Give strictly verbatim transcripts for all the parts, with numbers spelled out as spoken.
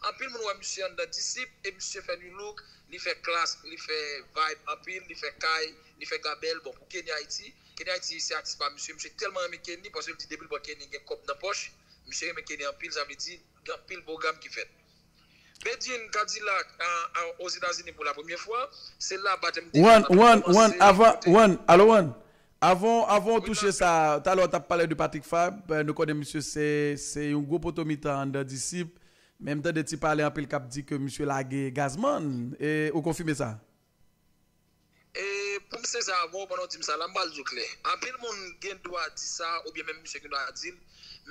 Anpil moun wè misye anndan Disip, e misye fè Nu Look, li fè Klass, li fè Vibe anpil, li fè Kay, li fè Gabel. Bon, pou Kenny Haiti, Kenny Haiti se atis pa misye, misye tèlman renmen Kenny, paske l di depi l wè Kenny gen kòb nan pòch, misye renmen Kenny anpil, sa vle di, gen anpil pwogram ki fèt. Bedjine Kadilak, a, a, Ozetazini pou la premyè fwa, se la batèm de One, One, One, avan, One, alo One. Avan, avan w touche sa, talè w t ap pale de Patrick Fabre, eh, nou konnen misye se, se yon gwo poto mitan anndan Disip, men m tande ti pale anpil k ap di ke misye lage Gazman, e ou konfime sa? E pou m se sa avan w, pandan w di m sa la, m pral di w klè. Anpil moun gen dwa di sa, oubyen menm misye gen dwa di l,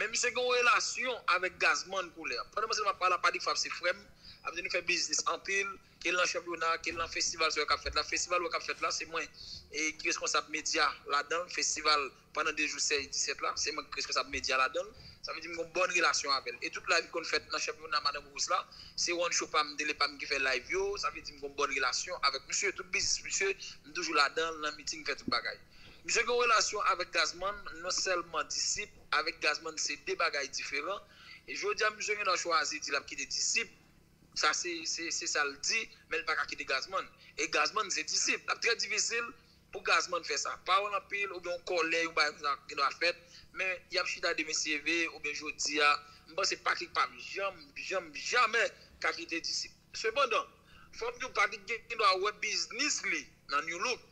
men misye gen yon relasyon avèk Gazman koulè. Pandan mwen se m ap pale a, Patrick Fabre se frè m, ap di nou fè biznis anpil, ke l nan chanpyona, ke l nan festival sa yo k ap fèt la. Festival yo k ap fèt la, se mwen e ki reskonsab medya ladan l. Festival pandan de jou sèz disèt la, se mwen ki reskonsab medya ladan l. Sa vle di m gen yon bòn relasyon avè l. E tout live ki konn fèt nan chanpyona Madan Gwo Gous la, se One Show pa m, tele pa m ki fè live yo. Sa vle di m gen yon bòn relasyon avèk misye. Tout biznis misye, m toujou ladan l, nan miting, fè tout bagay. Misye gen yon relasyon avèk Gazman, non sèlman Disip, avèk Gazman se de bagay diferan. E jodi a, misye gen dwa chwazi di l ap kite Disip, sa se, se, se sa l di, men l pa ka kite Gazman. E Gazman se Disip. L ap trè difisil pou Gazman fè sa. Pawòl anpil oubyen yon kòlè, yon bagay konsa gen dwa fèt, men y ap chita demen si Dye vle, oubyen jodi a, m panse Patrick p ap janm, janm, jamè ka kite Disip. Sepandan, fò m di w, Patrick gen dwa wè biznis li nan Nu Look,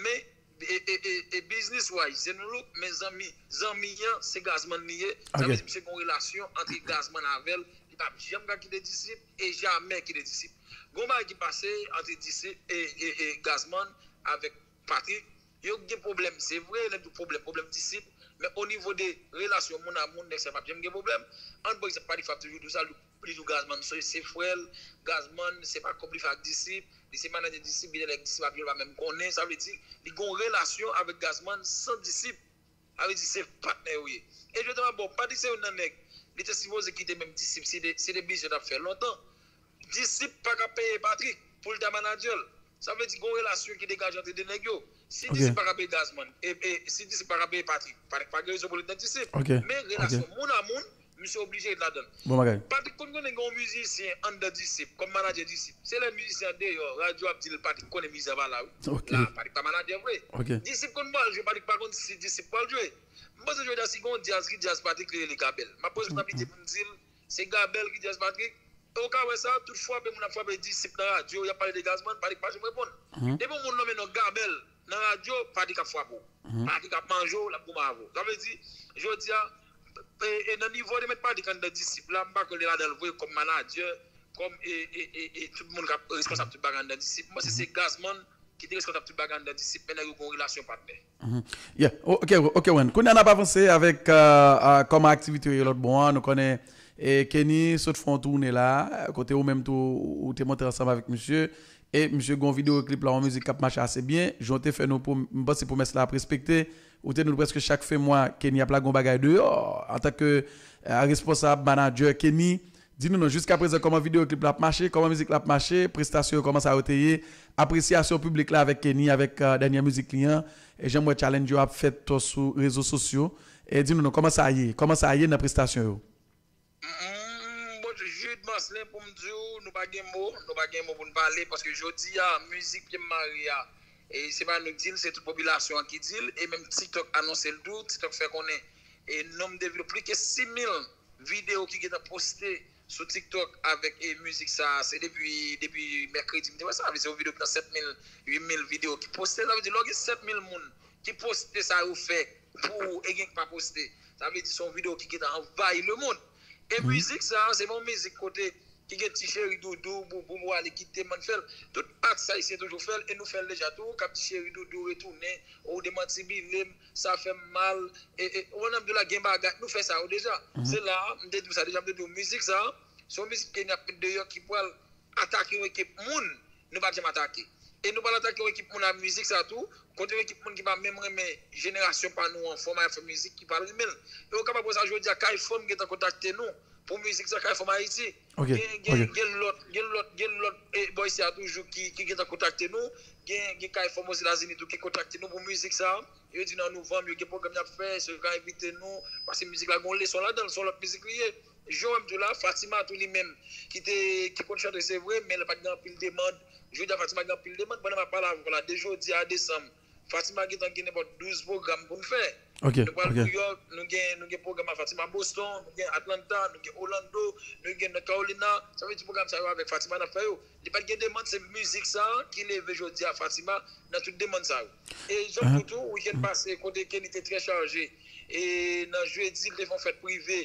men e, e, e, e business wise, se Nu Look, men zanmi, zanmi an, se Gazman li ye. Sa vle di misye gen yon relasyon antre Gazman avè l, li p ap janm ka kite Disip, e jamè kite Disip. Gen yon bagay ki pase antre Disip e, e, e Gazman avèk Patrick. Yo gen pwoblèm, se vre, lè m di w pwoblèm, pwoblèm Disip, men o nivo de relasyon moun a moun, nèg sa p ap janm gen pwoblèm. Ann, pa egzanp, Patrick Fabre toujou di w sa, li di w Gazman se, se frè l, Gazman se pa kòb li fè ak Disip, li se manadjè Disip, gen de lè Disip ap jwe, l pa menm konnen, sa vle di, li gen yon relasyon avèk Gazman san Disip. Sa vle di se patnè yo ye. E jodi a m ap ba w, Patrick se youn nan nèg, li te sipoze kite menm Disip, se de, se de biznis yo t ap fè lontan. Disip pa ka peye Patrick pou l ta manadjè l. Sa vle di gen yon relasyon ki degaje antre de nèg yo. Si Disip pa ka peye Gazman, e, e si Disip pa ka peye Patrick, Patrick pa gen rezon pou l ret nan Disip. Men relasyon moun a moun, misye oblije ret ladan l. Patrick konn konnen gen yon mizisyen anndan Disip, kòm manadjè Disip. Se lè mizisyen an deyò, radyo ap di l Patrick konnen mizisyen an pa la, wi. La, Patrick pa manadjè vre. Disip konn pral jwe, Patrick pa konn si Disip pral jwe. M panse jodi a si gen yon djaz ki djaz Patrick, li rele Gabel. M ap pran responsabilite pou m di l, se Gabel ki djaz Patrick. E w ka wè sa, tout frape moun ap frape Disip nan radyo, y ap pale de Gazman, Patrick pa janm reponn. Depi yon moun nonmen non Gabel nan radyo, Patrick ap frape w. Patrick ap manje w, l ap goumen avè w. Sa vle di, jodi a, e, e nan nivo de mèt Patrick anndan Disip la, m pa kwè li ladan l vre kòm manadjè, kòm, e, e, e, e tout moun k ap responsab tout bagay anndan Disip. M panse se Gazman ki te reskonsab tout bagay anndan Disip, men nèg yo gen yon relasyon patnè. Yeah, o-, ok, ok, Wen. Kounye a n ap avanse avèk, euh, euh, kòman aktivite yo ye lòt bò an. Nou konnen, e, Kenny sot fè yon toune la, kote ou menm tou, ou te monte ansanm avèk misye. E misye gen yon videyo klip la, yon mizik k ap mache ase byen. Jan w te fè nou pwom-, m panse pwomès la ap respekte. Ou te di nou prèske chak fen mwa, Kenny ap lage yon bagay deyò. Antanke, euh, responsab, manadjè Kenny, di nou non, jiskaprezan, kòman videyo klip la ap mache, kòman mizik la ap mache, prestasyon yo, kòman sa yo te ye, apresyasyon piblik la avèk Kenny, avèk, euh, dènye mizik li an, e jan m wè challenge yo ap fèt sou rezo sosyo, e di nou non, kòman sa ye, kòman sa ye nan prestasyon yo? Mm, bon, Jude Marcelin, pou m di w, nou pa gen mo, nou pa gen mo pou n pale, paske jodi a, mizik Pye m Mare a, e se pa nou k di l, se tout popilasyon an ki di l, e menm TikTok anonse l tou, TikTok fè konnen, e nonb de videyo, plis ke sis mil videyo ki gentan poste sou TikTok avèk, e, mizik sa a, se depi, depi mèkredi m te wè sa, sa vle di se yon videyo ki nan sèt mil, uit mil videyo ki poste, sa vle di lè w gen sèt mil moun ki poste sa yo fè pou ou e gen ki pa poste, sa vle di se yon videyo ki gentan anvayi lemonn. E mizik sa a, se pa yon mizik kote ki gen ti cheri doudou, boubou, mwen ale kite m, ann fè l. Tout atis ayisyen toujou fè l, e nou fè l deja tou, k ap di cheri doudou retounen, ou demantibile m, sa fè m mal, e, e, ou konn ap di w la gen bagay, nou fè sa yo deja. Se la a, m te di w sa deja, m te di w mizik sa a, se yon mizik ke n ap met deyò ki pral atake yon ekip moun nou pa t janm atake. E nou pral atake yon ekip moun ak mizik sa tou, kote yon ekip moun ki pa menm renmen jenerasyon pa nou an, fòma y ap fè mizik, ki pral renmen l. E ou kapab wè sa jodi a, Kay Fòm gentan kontakte nou pou mizik sa, Kay Fòm Ayiti. Gen, gen, gen lòt, gen lòt, gen lòt, e, bò isi a toujou ki, ki gentan kontakte nou. Gen, gen Kay Fòm Ozetazini tou ki kontakte nou pou mizik sa. Yo di nan novanm, yo gen pwogram y ap fè, si yo ka envite nou, paske mizik la gen yon leson ladan l, se yon lòt mizik li ye. Jan m di w la, Fatima tou li menm, ki te, ki konn chante, se vre, men l pa t gen anpil demann. Jodi a, Fatima gen anpil demann. Pandan m ap pale avè w la, de jodi a desanm, Fatima gentan gen nenpòt douz pwogram pou n fè. Nou pral Nouyòk, nou gen, nou gen pwogram a Fatima Boston, nou gen Atlanta, nou gen Orlando, nou gen North Carolina. Sa vle di pwogram sa yo avèk Fatima n ap fè yo. Li pa t gen demann, se mizik sa a ki leve jodi a Fatima nan tout demann sa yo. E jan m di w tou, wikenn pase, kote Kenny te trè chaje, e nan jedi, li te fè yon fèt prive,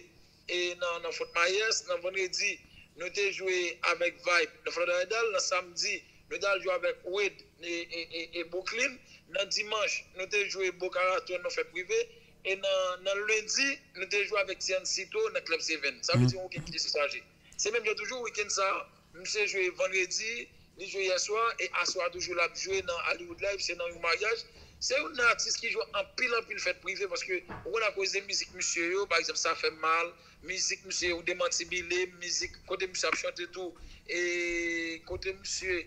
e nan, nan Fort Myers. Nan vandredi, nou te jwe avèk Vibe nan Florida Idol. Nan samdi, nou te al jwe avèk Wade e, e, e, e Brooklyn. Nan dimanch, nou te jwe Boca Raton nan fèt prive. E nan, nan lendi, nou te jwe avèk Tiancito nan Club Seven. Sa vle di yon wikenn ki te chaje. Se menm jan toujou, wikenn sa, misye jwe vandredi, li jwe yè swa, e aswè a toujou l ap jwe nan Hollywood Live, se nan yon maryaj. Se youn nan atis ki jwe anpil, anpil fèt prive, paske ou konn akoz de mizik misye yo, pa egzanp, Sa Fè M Mal, mizik misye, Ou Demanti Bile, mizik kote misye ap chante tou, e kote misye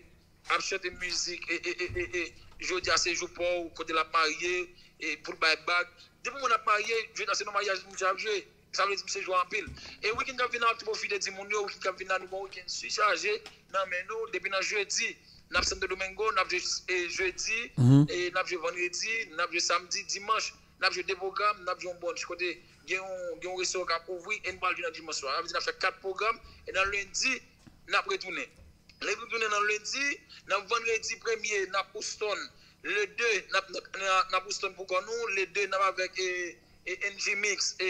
ap chante mizik, e, e, e, e, e, Jodi a se jou pa w, kote l ap marye, e pou l bay bag. Depi moun ap marye, jodi a se nan maryaj misye ap jwe. Sa vle di misye jwe anpil. E wikenn k ap vin la, m ap tou pwofite di moun yo, wikenn k ap vin la, nou gen yon wikenn sichaje nan men nou. Depi nan jedi, n ap Santo Domingo, n ap jwe, e, jedi, e n ap jwe vandredi, n ap jwe samdi, dimanch, n ap jwe de pwogram, n ap jwe yon brunch kote gen yon, gen yon restoran k ap ouvri, e n pral jwe nan dimanch swa. Sa vle di n ap fè kat pwogram, e nan lendi, n ap retounen. Lè nou tounen nan lendi, nan vandredi premye, n ap Houston. Le de, n ap, n ap, n ap Houston pou kò nou. Le de, n ap avèk, e, e, N G Mix, e,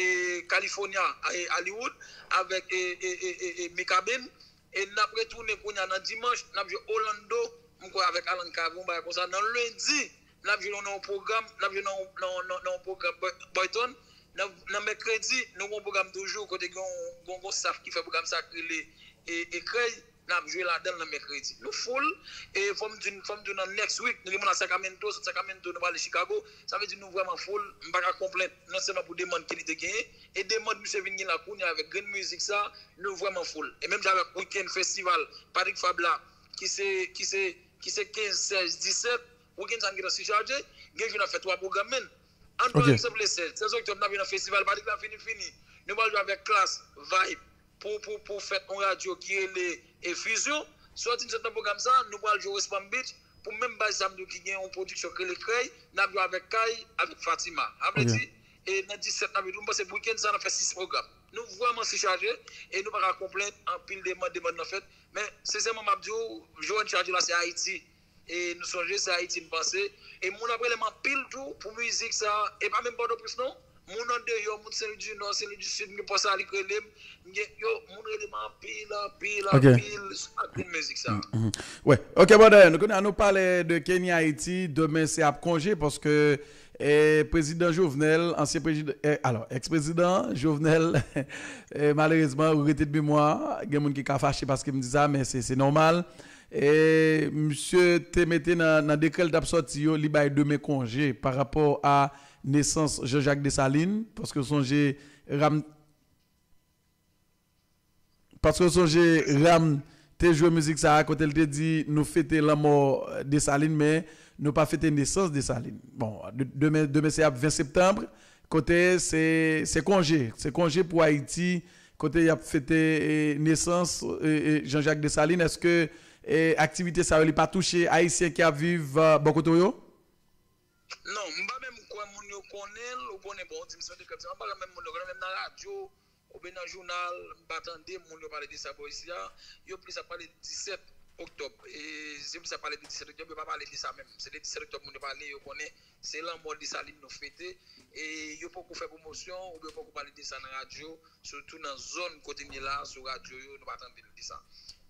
California, e, Hollywood, avèk, e, e, e, e, e, Mikaben. E n ap retounen kounye a nan dimanch, n ap jwe Orlando, m kwè avèk Alan Cavé, yon bagay konsa. Nan lendi, n ap jwe nan yon pwogram, n ap jwe nan, nan, nan, nan yon pwogram Boy-, Boyton. Nan, nan mèkredi, nou gen yon pwogram toujou, kote gen yon, gen yon, gen yon staff ki fè pwogram sa ki rele, e, e Krèy. N ap jwe ladan l nan mèkredi. Nou full, e fò m di, fò m di w nan next week, nou gen moun a Sacramento, sot Sacramento, nou prale Chicago. Sa vle di nou vrèman full, m pa ka konplent, non sèlman pou demann Kenny te genyen, e demann misye vin gen la kounye a avèk grenn mizik sa, nou vrèman full. E menm jan avèk weekend festival Patrick Fab la, ki se, ki se, ki se kenz, sèz, disèt, weekend sa n gentan sichaje, gen jou n ap fè twa pwogram menm. Ann pran egzanp le sèz, sèz oktòb, n ap vin nan festival Patrick la fini, fini. Nou pral jwe avèk Klass, Vibe, pou, pou, pou fèt yon radyo ki rele, e, Fusion. Sòti n sot nan pwogram sa, nou pral jwe West Palm Beach, pou menm baz sa m di w ki gen yon pwodiksyon ki rele Krèy, n ap jwe avèk Kay, avèk Fatima. Sa vle di, e, nan disèt n ap jwe tou, m panse weekend sa n ap fè sis pwogram. Nou vrèman sichaje, e nou pa ka konplent, anpil demann, demann nan fèt. Men, sensèman, m ap di w, jou n chaje la, se Ayiti. E nou sonje, se Ayiti n panse. E moun ap rele m anpil tou pou mizik sa. E pa menm Pòtoprens non. Moun andeyò, moun Sen Lwi di Nò, Sen Lwi di Sid, m gen pòs a li k rele m. M gen, yo, moun rele m anpil, anpil, anpil sou grenn mizik sa. Wè, ok, brother, nou konnen nou pale de Kenny Haiti, demen se ap konje paske e, prezidan Jovenel, ansyen prezidan, e, alò, eks prezidan Jovenel, e, malerezman, rete de memwa, gen moun ki ka fache paske m di sa, men se, se nòmal. E misye te mete nan, nan dekrè l t ap sòti yo, li bay demen konje pa rapò a nesans Jean Jacques Dessalines, paske w sonje Ram, paske w sonje Ram te jwe mizik sa a kote l te di nou fete lanmò Dessalines, men nou pa fete nesans Dessalines. Bon, demen, demen se ap ven septanm, kote se, se konje, se konje pou Ayiti, kote y ap fete e, nesans e, e, Jean Jacques Dessalines. Èske e, aktivite sa yo li pa touche Ayisyen ki ap viv e, bò kote w yo? Non, m pa menm kwè moun yo konnen l, ou konnen, bon, w di m se yon dekrè, m pa kwè menm moun yo konnen, menm nan radyo, oubyen nan jounal, m pa tande moun yo pale de sa bò isi a. Yo plis ap pale de disèt oktòb. E yo plis ap pale de disèt oktòb, yo pa pale de sa menm. Se de disèt oktòb moun yo pale, yo konnen se lanmò Desalin nou fete. E yo poko fè pwomosyon, oubyen yo poko pale de sa nan radyo, sitou nan zòn kote m ye la, sou radyo yo, nou pa tande de sa.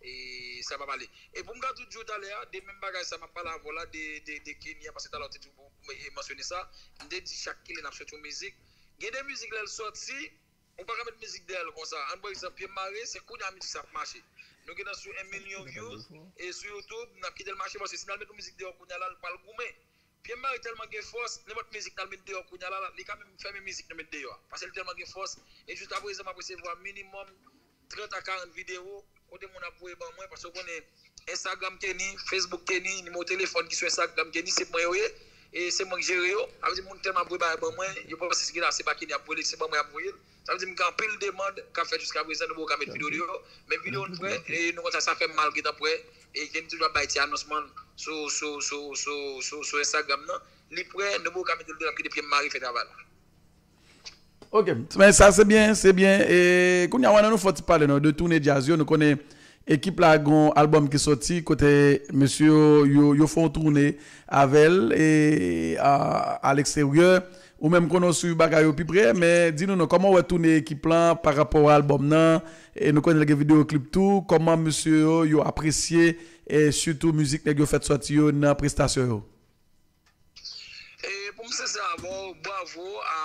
E sa pa pale. E pou m ka tou di w talè a, de menm bagay sa m ap pale avè w la, de, de, de Kenny a, paske talè w te di w, e mansyone sa, m te di chak kilè n ap sòti yon mizik. Gen de mizik lè l sòti, ou pa ka met mizik dèyè l konsa. Ann pran egzanp, Pye m mare, se kounye a mizik sa ap mache. Nou gentan sou en milyon views, e sou YouTube, n ap kite l mache, paske si n al met yon mizik deyò kounye a la, l pral goumen. Pye m mare tèlman gen fòs, nenpòt mizik n al met deyò kounye a la, li ka menm fèmen mizik nou met deyò a. Paske li tèlman gen fòs, e jiskaprezan m ap resevwa minimòm trant a karant videyo, kote moun ap voye ban mwen, paske w konnen Instagram Kenny, Facebook Kenny, nimewo telefòn ki sou Instagram Kenny, se mwen yo ye, e se mwen k jere yo. Sa vle di moun tèlman ap voye bagay ban mwen, yo panse se genlè se pa Kenny ap voye l, se ban mwen y ap voye l. Sa vle di m gen anpil demann k ap fèt jiska prezan, nou poko ka met videyo deyò. Men videyo nou prè, e nou konn sa, sa fè m mal gentan prè. E ke m toujou ap bay ti anonsman sou, sou, sou, sou, sou, sou Instagram nan. Li prè, nou poko ka met videyo deyò, n ap kite pye m mare fè travay la. Ok, men sa se byen, se byen. E kounye a, w ann nou fè ti pale non, de tounen djaz yo. Nou konnen ekip la gon albòm ki sòti kote mesye yo, yo, yo fè yon tounen avè l e a, a leksteryè. Ou menm konnen w swiv bagay yo pi pre, men di nou non, kòman w wè tounen ekip lan pa rapò a albòm nan? E nou konnen l gen videyo klip tou, kòman mesye yo, yo apresye e sitou mizik nèg yo fèt sòti yo nan prestasyon yo? E pou m sensè avè w, bravo a,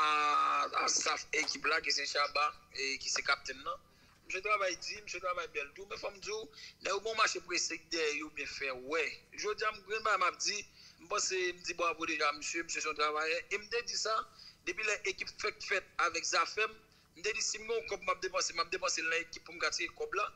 a staff ekip la ki se Shabba e ki se kaptenn nan. Misye travay di, misye travay bèl tou, men fò m di w, nèg yo gon mache prese k dèyè yo byen fè wè. Jodi a m gen bagay m ap di, m panse m di bravo deja a misye, misye se yon travayè, e m te di sa, depi lè ekip fèk fèt avèk Zafèm, m te di si m gen yon kòb m ap depanse, m ap depanse l nan ekip pou m ka tire kòb la,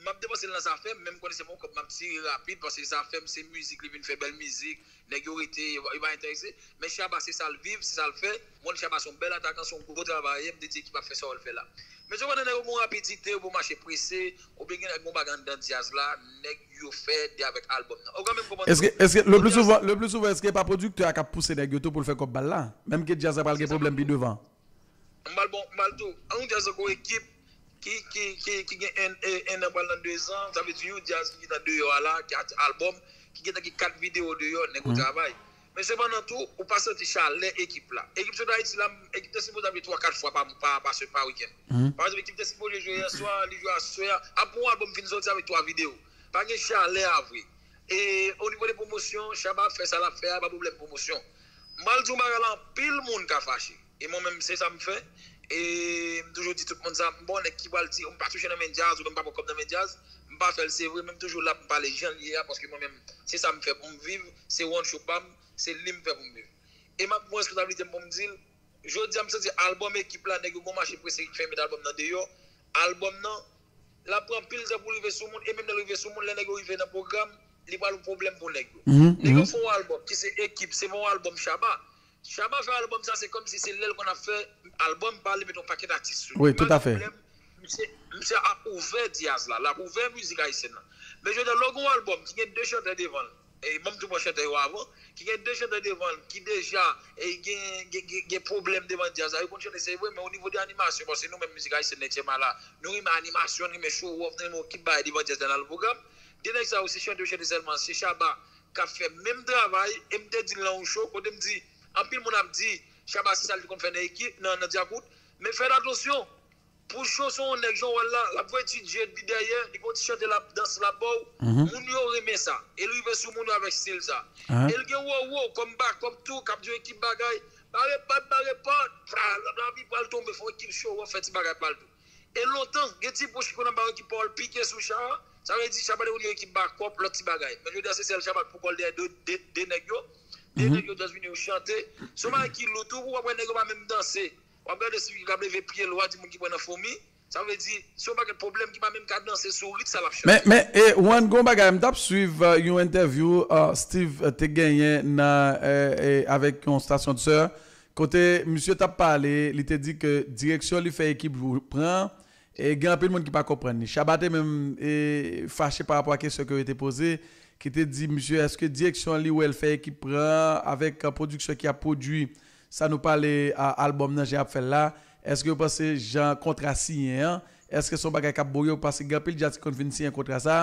m ap depanse l nan Zafèm, men m konnen se pa yon kòb m ap tire rapid, paske Zafèm se mizik, li vin fè bèl mizik, nèg yo rete, yo pa enterese, men Shabba se sa l viv, se sa l fè, m konnen Shabba se yon bèl atakan, se yon gwo travayè, m te di ekip ap fè sa yo l fè la. Men sepandan nèg yo gon rapidite, yo gon mache prese, oubyen gen nèg gon bagay anndan djaz la, nèg yo fè de avèk albòm nan. Ou kanmenm konprann. Eske, eske, le pli souvan, le pli souvan, eske pa pwodiktè a k ap pouse nèg yo tou pou l fè kòb bal la? Menm ke djaz la pral gen pwoblèm pi devan. M pral bon, m pral tou. An yon djaz ankò ekip ki, ki, ki, ki gen en, en, en an pral nan de zan, sa vle di yon djaz ki gentan deyò a la, ki ati albòm, ki gentan gen kat videyo deyò, nèg yo travay. Men sepandan tou, ou pa santi chalè ekip la. Ekip sot Ayiti la, ekip te sipoze ap jwe twa kat fwa pa, pa, pa, pa wikenn. Pa egzanp, ekip te sipoze jwe yè swa, li jwe aswè a. Apre yon albòm fin sòti avèk twa videyo. Pa gen chalè a vre. E o nivo de pwomosyon, Shabba ap fè sa l ap fè a, pa pwoblèm pwomosyon. M pral di yon bagay la, anpil moun ka fache. E mwen menm, se sa m fè. E m toujou di tout moun sa, m pa yon nèg ki pral di, m pa touche nan men djaz, oubyen m pa pran kòb nan men djaz. M pa fè l, se vre, men m toujou la pou m pale jan l ye a, paske mwen menm, se sa m fè pou m viv, se one show pa m, se li m fè pou m viv. E m ap pran responsablite m pou m di l, jodi a m santi albòm ekip la, nèg yo gon mache prese ki fè met albòm nan deyò. Albòm nan, l ap pran anpil tan pou l rive sou moun, e menm lè l rive sou moun, lè nèg yo rive nan pwogram, li pral yon pwoblèm pou nèg yo. Nèg yo fè yon albòm ki se ekip, se pa yon albòm Shabba. Shabba fè albòm sa, se kòmsi se lè l konn ap fè albòm pa, li met yon pakèt atis sou li. Wi, toutafè. Misye, misye ap ouvè djaz la, l ap ouvè mizik ayisyèn nan. Men jodi a, lè w gen yon albòm ki gen de chantè devan l, e ban m tou pran chantè yo avan, ki gen de chantè devan l, ki deja e, gen, gen, gen, gen pwoblèm devan djaz la. Yo konn chante, se vre, men o nivo de animasyon, paske nou menm mizik ayisyèn nan, Etchema la, nou renmen animasyon, nou renmen show off, nou renmen yon ekip bagay devan djaz la nan pwogram. De nèg sa yo, se chante yo chante sèlman, se Shabba k ap fè menm travay, e m te di l nan yon show, kote m di, anpil moun ap di, Shabba se sa l te konn fè nan ekip, nan, nan Djakout, men fè atansyon, Pouchon se yon nèg Jean Wall la, l ap voye ti djed li dèyè, li gen yon ti chante l ap danse l ap ba w. Moun yo renmen sa. E l rive sou moun yo avèk stil sa. E l gen Roro kòm bakòp tou, k ap di yon ekip bagay. Bare pòt, bare pòt. Pra, lavi pral tonbe, fè yon ekip show, w ap fè ti bagay pa l tou. E lontan, gen ti bouch ki konn ap ba yon ekip pawòl pike sou Shabba. Sa vle di Shabba te konn gen ekip bakòp, lòt ti bagay. Men jodi a se sèl Shabba k pou kò l dèyè de, de, de nèg yo. De nèg yo just vini yo chante. Se yon bagay ki lou tou, pou w ap wè nèg yo pa menm danse. W ap gade si l ap leve pye l, w a di moun ki pran nan fomi. Sa vle di, se yon pakèt pwoblèm ki pa menm ka danse sou rit sa l ap chante. Men, men, e, Juan, gon bagay, m t ap swiv yon entèvyou Steve te genyen nan, avèk yon stasyon de sè, kote misye t ap pale, li te di ke direksyon li fè ekip pran, e gen anpil moun ki pa konprann li. Shabba te menm e, fache pa rapò a kesyon ke yo te poze, ki te di misye, èske direksyon li wè l fè ekip pran avèk pwodiksyon ki ap pwodui sa nou pale a albòm nan jan y ap fè l la, èske yo panse jan kontra siyen an, èske se yon bagay k ap bon yo, paske gen anpil djaz ki konn fin siyen kontra sa,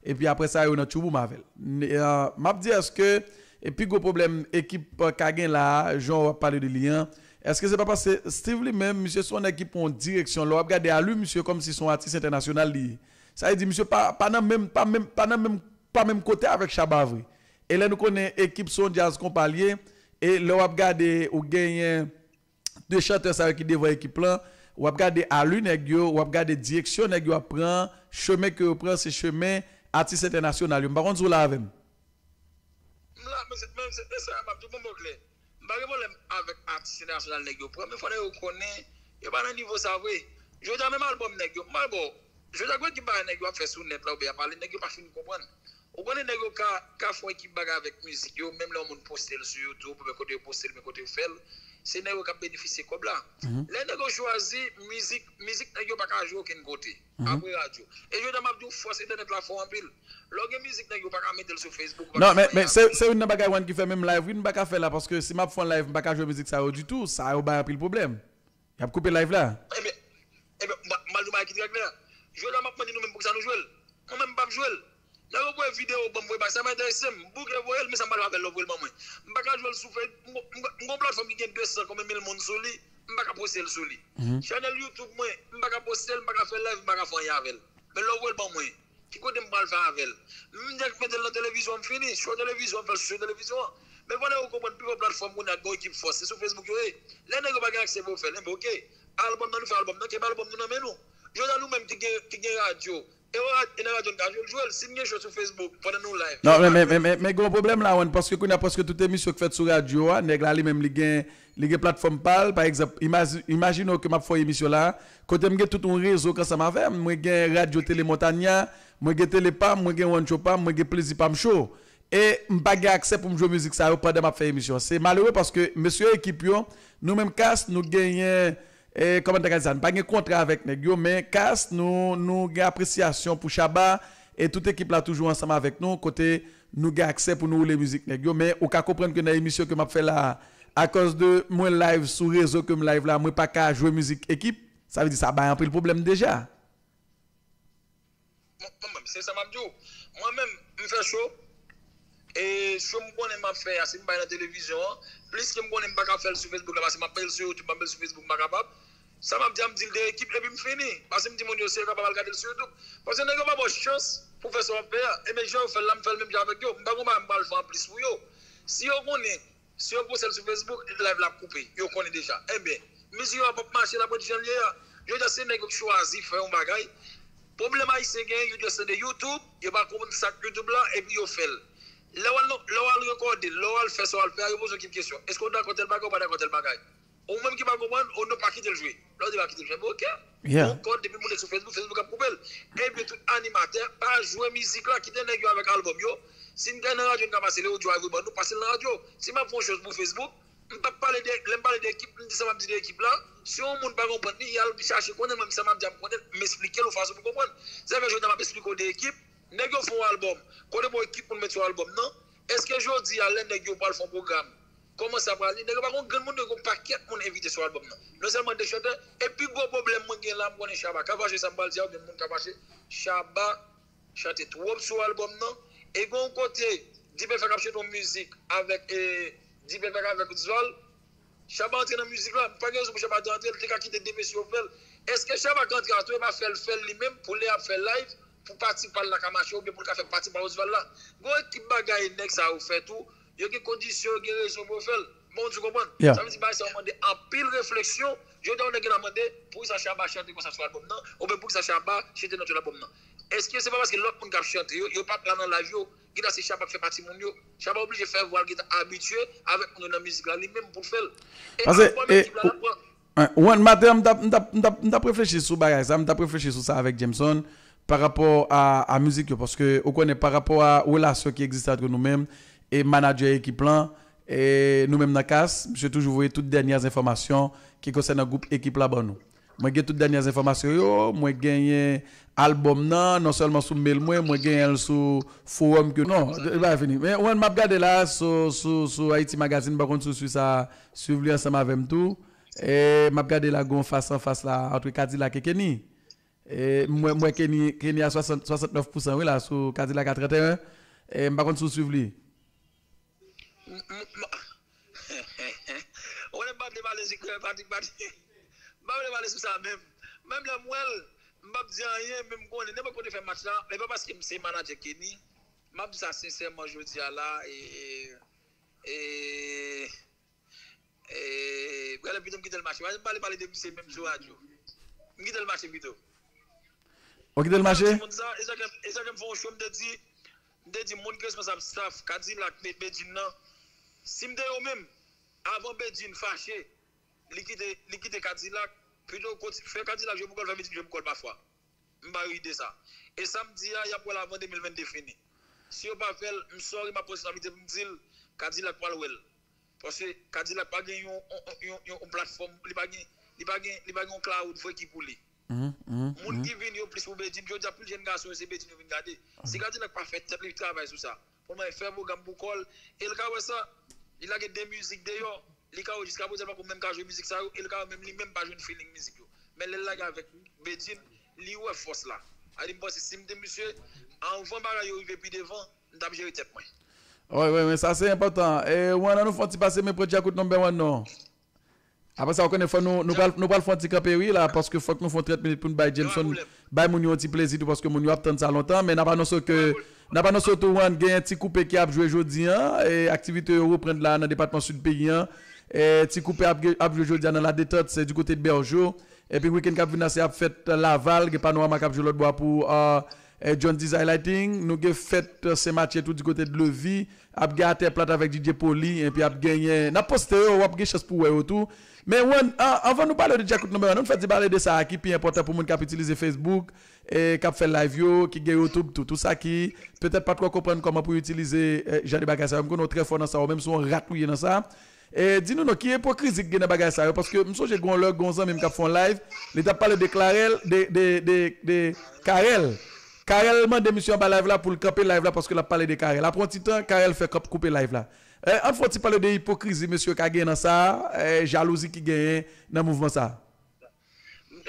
epi apre sa yo nan tchouboum avè l. M ap di èske e pi gwo pwoblèm ekip ka gen la a, jan w ap pale de li an, èske se pa paske Steve li menm, misye se yon nèg ki pran yon direksyon, lè w ap gade ali misye kòmsi se yon atis entènasyonal li ye. Sa vle di misye pa, pa nan menm, pa menm, pa nan menm pa menm kote avèk Shabba vre. E lè nou konnen ekip se yon djaz konpa l ye, e lè w ap gade ou genyen de chantè sa yo ki devan ekip lan, w ap gade ali nèg yo, w ap gade direksyon nèg yo ap pran, chemen ke yo pran se chemen atis entènasyonal yo. M pa konn si w la avè m. M la, men se, men se, men se, m ap di w bon bò klè. M pa gen pwoblèm avèk atis entènasyonal nèg yo pran, men fò nèg yo konnen yo pa nan nivo sa vre. Jodi a menm albòm nèg yo, m al ba w, jodi a gwo ekip bagay nèg yo ap fè sou nèt la oubyen y ap pale, nèg yo pa fin konprann. Ou konnen nèg yo ka, ka fè yon ekip bagay avèk mizik yo, menm lè yon moun poste l sou YouTube oubyen kote yo poste l, men kote yo fè l, se nèg yo k ap benefisye kòb la. Lè nèg yo chwazi mizik, mizik nèg yo pa ka jwe okenn kote. Apre radyo. E jodi a m ap di w, fòs entènèt la fò anpil. Lè w gen mizik nèg yo pa ka mete l sou Facebook, ou pa ka fè anyen avè l. Non, men, men se, se youn nan bagay one ki fè menm live, wi, m pa ka fè la, paske si m ap fè yon live, m pa ka jwe mizik sa yo ditou, sa yo bay anpil pwoblèm. Y ap koupe live la. Ebyen, ebyen, m a- m al di w bagay ki trè klè. Jodi a m ap mande nou menm poukisa nou jwe l. Mwen menm m p ap jwe l. Lè yo voye videyo ban m, voye bagay, sa pa enterese m. M bouke voye l, men sa m pral fè avè l lè w voye l ban mwen. M pa ka jwe l sou Fe- m gon- m gon- m gon platfòm ki gen de san konbyen mil moun sou li, m pa ka poste l sou li. Chanèl YouTube mwen, m pa ka poste l, m pa ka fè live, m pa ka fè anyen avè l. Men lè w voye l ban mwen, ki kote m pral fè avè l? M nèk mete l nan televizyon an, m fini. Sou televizyon an, m fè l sou televizyon an. Men fò nèg yo konprann pi fò platfòm kounye a gen yon ekip fòs. Se sou Facebook yo ye. Lè nèg yo pa gen aksè pou yo fè l, enben oke. Albòm nan nou fè albòm nan, kenbe albòm nou nan men nou. Jodi a nou menm ki gen, ki gen radyo, e w rad- e nan radyo n ka jwe l, jwe l. Si n gen show sou Facebook pandan nou live, non, men, men, men, men, men gen yon pwoblèm la, Wan, paske kounye a prèske tout emisyon k fèt sou radyo a, nèg la li menm li gen, li gen platfòm pa l. Pa egzanp, imaj- imajine w ke m ap fè yon emisyon la, kote m gen tout yon rezo k ansanm avè m. Mwen gen radyo Tele Montagna, mwen gen Tele pa m, mwen gen One Show pa m, mwen gen Plezi pa m Show. E m pa gen aksè pou m jwe mizik sa yo pandan m ap fè emisyon an. Se malere paske mesye ekip yo, nou menm kas, nou genyen, e, kòman n ta ka di sa, n pa gen kontra avèk nèg yo, men kas, nou, nou gen apresyasyon pou Shabba, e tout ekip la toujou ansanm avèk nou, kote nou gen aksè pou nou woule mizik nèg yo, men ou ka konprann ke nan emisyon ke m ap fè la a, akòz de mwen live sou rezo ke m live la, mwen pa ka jwe mizik ekip, sa vle di sa bay anpil pwoblèm deja. Mwen, mwen menm, se sa m ap di w. Mwen menm, m fè show. E show m konnen m ap fè a, si m bay nan televizyon an, plis ke m konnen m pa ka fè l sou Facebook la, paske m ap mete l sou YouTube, m ap mete l sou Facebook, m pa kapab. Sa m ap di a, m di l de ekip, epi m fini. Paske m di moun yo, si yo kapab al gade l sou YouTube. Paske nèg yo pa ba w chans pou w fè sa w ap fè a. Ebyen, jan yo fè l la, m fè l menm jan avèk yo. M pa gon bagay m pral fè anplis pou yo. Si yo konnen, si yo poste l sou Facebook, live la ap koupe. Yo konnen deja. Enben, mizik yo ap ap mache, l ap ret jan l ye a. Jodi a, se nèg yo k chwazi fè yon bagay. Pwoblèm Ayisyen genyen, yo just tande YouTube, yo pa konprann sa k YouTube la, epi yo fè l. Lè w al nan- lè w al rekòde l, lè w al fè sa w al fè a, yo poze w ki kesyon. Èske w dakò tèl bagay, ou pa dakò tèl bagay? Ou menm ki pa konprann, ou non pa kite l jwe. Lè w di pa kite l jwe, men oke. Yon kòd, depi moun sou Facebook, Facebook ap koupe l. Ebyen, tout animatè, pa jwe mizik la, kite nèg yo avèk albòm yo. Si n gen nan radyo, n ka pase le audio a, ban nou, pase l nan radyo. Si m ap fè yon show pou Facebook, m p ap pale de, lè m pale de ekip, m di sa m ap di de ekip la. Si yon moun pa konprann li, y al chache konnen l, mwen, sa m ap di a, m konnen l, m esplike l yon fason pou konprann. Sa fè jodi a m ap esplike w de ekip, nèg yo fè yon albòm, kote bon ekip pou n met sou albòm nan? Èske jodi a, lè nèg yo pral fè yon pwogram, kòman sa pral ye? Nèg yo pa gon grenn moun, yo gon pakèt moun envite sou albòm nan. Non sèlman de chantè, e pi gwo pwoblèm mwen gen la, m konnen Shabba ka fache, sa m pral di a, oubyen moun ka fache, Shabba chante twòp sou albòm nan. E gen yon kote, Dipèfèk ap chante yon mizik avèk, e, Dipèfèk avèk Zval. Shabba antre nan mizik la, pa gen rezon pou Shabba te antre, li te ka kite de mesye yo fè l. Èske Shabba ka antre a tou, e pa fè l, fè l li menm, pou lè y ap fè live, pou pati pa l la ka mache, oubyen pou l ka fè pati pa Osval la? Gen yon ekip bagay nèg sa yo fè tou, yo gen kondisyon, yo gen rezon pou yo fè l. Bon, ou konprann? Sa vle di bagay sa yo mande anpil refleksyon. Jodi a, yon nèg gen la mande, poukisa Shabba chante konsa sou albòm nan? Oubyen poukisa Shabba chante nan tout albòm nan? Èske se pa paske lòt moun k ap chante yo, yo pa t la nan live yo, gita se Shabba k fè pati moun yo? Shabba oblije fè vwa l gentan abitye avèk moun yo nan mizik la, li menm pou l fè l. E albòm ekip la, l ap pran. Wen, maten an, m t ap, m t ap, m t ap, m t ap reflechi sou bagay sa, m t ap reflechi sou sa avèk Jameson, pa rapò a, a mizik yo, paske ou konnen, pa rapò a relasyon ki egziste ant nou menm e manadjè ekip lan, e nou menm nan kas, misye toujou voye tout dènyè enfòmasyon ki konsènan gwoup ekip la ban nou. Mwen gen tout dènyè enfòmasyon yo, mwen genyen albòm nan, non sèlman sou mail mwen, mwen genyen l sou forum ke, non, e pa fini. Men, wen, m ap gade la, sou, sou, sou Haiti Magazine, m pa konn si w swiv sa, swiv li ansanm avè m tou. E, m ap gade la, gon fas an fas la, antre Kadilak e Kenny. E, m wè, m wè Kenny, Kenny a swasant, swasantnèf pousan, wi, la, sou Kadilak a trannteyen. E, m pa konn si w swiv li. M, m, m, ou konnen m pa vle pale sou Patrick, Patrick. M pa vle pale sou sa menm. Menm lè m wè l, m p ap di anyen, men m konnen nenpòt kote fè match la, men pa paske m se manadjè Kenny. M ap di sa sensèman jodi a la, e, e, e, e, prale pito m kite l mache. M pa vle pale de misye menm sou radyo. M kite l mache pito. Ou kite l mache? Moun sa, e sa ke, e sa ke m fè yon show, m te di, m te di moun ki responsab staff Kadilak, Be-, Bedjine nan, si m te yo menm, avan Bedjine fache, li kite, li kite Kadilak, pito konti-, fè Kadilak jwe pou kò l, fè mizik jwe pou kò l pafwa. M pa ri de sa. E sa m di a, y ap wè l avan de mil vennde fini. Si yo pa fè l, m sòri, m ap pran responsabilite pou m di l, Kadilak pral wè l. Paske Kadilak pa gen yon, yon, yon, yon, yon platfòm, li pa gen, li pa gen, li pa gen yon cloud vre ki pou li. Mhm, mhm, Moun mhm. ki vin yo plis pou Bedjine, jodi a plis jèn gason yo se Bedjine yo vin gade. Si Kadilak pa fè tèt li travay sou sa, pou mwen fè pwogram pou kò l, e l ka wè sa, li lage de mizik deyò, li ka wè jiska prezan pako menm ka jwe mizik sa yo, e l ka wè menm li menm pa jwenn feeling mizik yo. Men lè l lage avèk Bedjine, li wè fòs la. A di m panse si m te misye, anvan bagay yo rive pi devan, m t ap jere tèt mwen. Wi, wi, wi, sa se enpòtan. E, Juan, ann nou fè yon ti pase men pran Djakout number one non. Apre sa, ou konnen fò nou, nou pral, nou pral fè yon ti kanpe wi la, paske fòk nou fè yon trant minit pou n bay Jameson, bay moun yo yon ti plezi tou, paske moun yo ap tann sa lontan, men n ap anonse ke, n ap anonse tou, Juan, gen ti koupe ki ap jwe jodi an, e aktivite yo reprann la nan depatman sid peyi an. E ti koupe ap, ap jwe jodi a nan La Détente, se du côté de Bergeau. Epi wikenn k ap vin la, se ap fèt Laval, gen Panorama k ap jwe lòt bò a pou, euh, eh, John Desire Lighting. Nou gen fèt, euh, Sen Matye tou du côté de Levis. Ap gen Atè Plat avèk D J Poly, epi ap genyen, n ap poste yo, w ap gen chans pou wè yo tou. Men Juan, an, anvan nou pale de Djakout number one, ann fè ti pale de sa a ki pi enpòtan pou moun k ap itilize Facebook, e k ap fè live yo, ki gen YouTube tou. Tou sa ki petèt pa twò konprann kòman pou yo itilize, eh, jan de bagay sa yo. M konnen w trè fò nan sa, ou menm se yon rat ou ye nan sa. E di nou non, ki ipokrizi k gen nan bagay sa yo? Paske m sonje gen yon lè, gen yon zanmi m k ap fè yon live, li t ap pale de Clarel, de, de, de, de Carel. Carel mande misye anba live la pou l kanpe live la paske l ap pale de Carel. Apre yon ti tan, Carel fè kanp koupe live la. Eh, ann fè yon ti pale de ipokrizi mesye ka gen nan sa, eh, jalouzi ki genyen nan mouvman sa.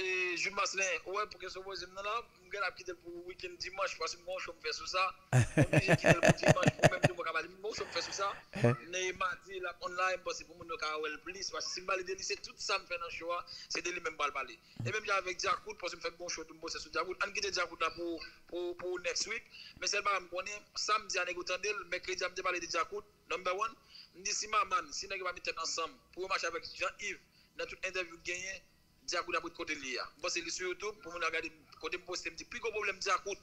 E, Jules Marcelin, ou wè, pou kesyon poze m nan la, m gen ap kite l pou wikenn dimanch, paske m gen yon show m fè sou sa. M oblije kite l pou dimanch, pou menm tou mwen ka pale. M gen yon show m fè sou sa. Men madi, l ap online, m panse pou moun yo ka wè l plis. Paske si m pale de li, se tout sa m fè nan show a, se de li menm m pral pale. E menm jan avèk Djakout, paske m fèk gen yon show tou m poste sou Djakout. Ann kite Djakout la pou, pou, pou next week. Men sèl bagay m konnen, samdi a nèg yo tande l, mèkredi a m te pale de Djakout, number one. M di si Maman, si nèg yo pa met tèt ansanm pou yo mache avèk Jean Yves nan tout entèvyou k genyen, Djakout ap ret kote l ye a. M panse li sou YouTube, pou moun nan gade kote m poste, m di pi gwo pwoblèm Djakout.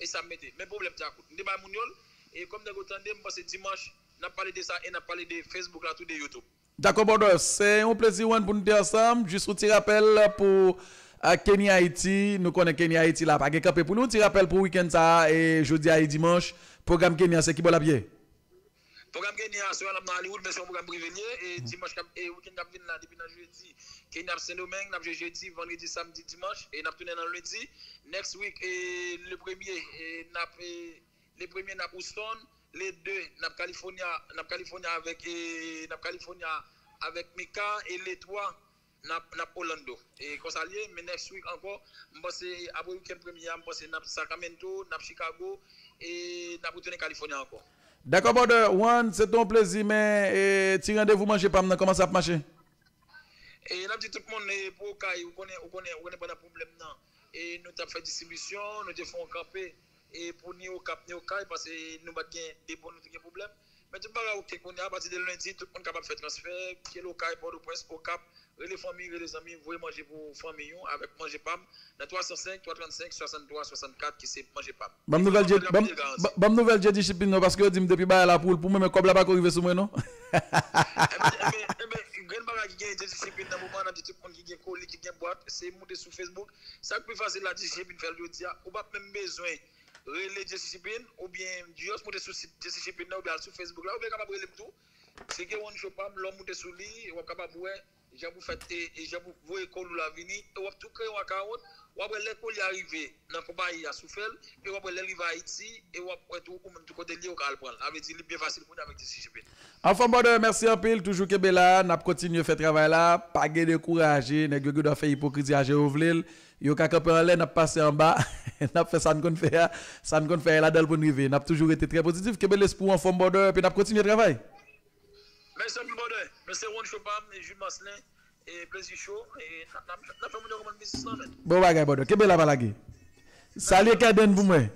E sa m mete. Men pwoblèm Djakout. M te bay moun yo l, e kòm nèg yo tande, m panse dimanch, n ap pale de sa e n ap pale de Facebook la tou, de YouTube. Dakò, brother. Se yon plezi, Juan, pou nou te ansanm. Jis yon ti rapèl pou, euh, Kenny Haiti. Nou konnen Kenny Haiti la pa gen kanpe pou li. Yon ti rapèl pou wikenn sa a, e jodi a e dimanch. Pwogram Kenny a, se ki bò l ap ye? Pwogram Kenny a, aswè a n ap nan Hollywood, men se yon pwogram prive l ye. E dimanch k ap, e wikenn k ap vin la, depi nan jedi, Kenny ap Sendomeng, n ap jwe jedi, vandredi, samdi, dimanch, e n ap tounen nan lendi. Next week, e le premye, e n ap, e, le premye n ap Houston, le de n ap California, n ap California avèk, e, n ap California avèk Mika, e le twa, n ap, n ap Orlando. E konsa l ye, men next week ankò, m panse apre wikenn premye a, m panse n ap Sacramento, n ap Chicago, e n ap retounen California ankò. Dakò, brother. Juan, se te yon plezi, men, e, ti randevou manje pa m nan, kòman sa ap mache? E n ap di tout moun, e, pou Okay, ou konnen, ou konnen, ou konnen pandan pwoblèm nan, e nou t ap fè distribisyon, nou te fè yon kanpe, e pou ni Okap, ni Okay, paske nou pa t gen depo, nou te gen pwoblèm. Men tout bagay oke kounye a, apati de lendi, tout moun kapab fè transfè, kit l Okay, Pòtoprens, Okap, rele fanmi, rele zanmi, voye manje pou fanmi w avèk Manje Pa M, nan twa san senk, twa trannsenk, swasanntwa, swasannkat, ki se Manje Pa M. Ban m nouvèl Jedi, ban m, ban, ban m nouvèl Jedi Shipping non, paske yo di m depi bagay la pou, pou mwen, men kòb la pako rive sou mwen non. Ebyen, ebyen, ebyen, grenn bagay ki gen Jedi Shipping nan moman, n ap di tout moun ki gen koli, ki gen bwat, se moute sou Facebook. Sa k pi fasil la, Jedi Shipping fè l jodi a. Ou p ap menm bezwen rele Jedi Shipping, oubyen jis moute sou sit Jedi Shipping nan, oubyen al sou Facebook la, oubyen kapab rele m tou. Tcheke One Show Pa M, lè w moute sou li, w ap kapab wè jan pou fè, e, e jan pou voye kòl ou la vini, e w ap tou kreye yon account, w ap wè lè kòl la rive nan konpayi a si w fè l, e w ap wè lè l rive Ayiti, e w ap wè tou ou menm tou kote l ye, ou ka al pran l. Sa vle di li byen fasil pou nou avèk Jedi Shipping. Anfòm, brother, mèsi anpil, toujou kenbe la, n ap kontinye fè travay la, pa gen dekouraje, nèg yo gendwa fè ipokrizi a jan yo vle l, yo ka kanpe anlè, n ap pase anba, n ap fè sa n konn fè a, sa n konn fè a, e ladan l pou n rive, n ap toujou rete trè pozitif, kenbe lespri w anfòm, brother, epi n ap kontinye travay. Mèsi anpil, brother. Mèsi One Show Pa M, e Jules Marcelin, e Plezi Show, e n ap, n ap, n ap fè moun yo konprann biznis lan, men. Bon bagay, brother. Kenbe la, pa lage. Salye Kèden pou mwen.